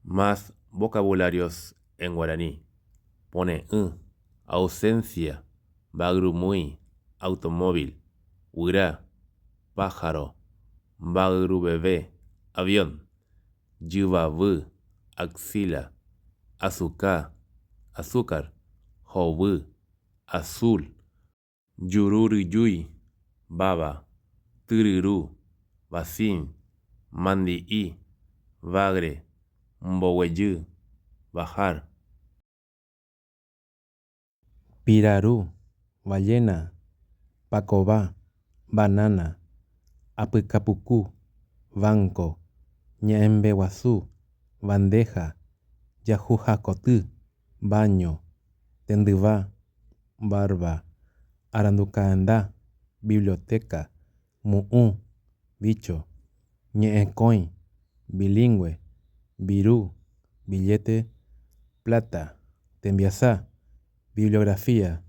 Más vocabularios en guaraní. Pone'ỹ, ausencia, mba'yrumýi, automóvil, guyra, pájaro, mba'yruveve, avión, jyvavy, axila, asuka, azúcar, hovy, azul, juru ryjúi, baba, tyryru, bacín, mandi'i, bagre, mboguejy, bajar. Piraru, ballena, pakova, banana, apykapuku, banco, ñe'ẽmbeguasu, bandeja, jahuhakoty, baño, tendyva, barba, arandukaenda, biblioteca, mu'ũ, bicho, ñe'ẽkõi, bilingũe, viru, billete, plata, tembiasa, bibliografía.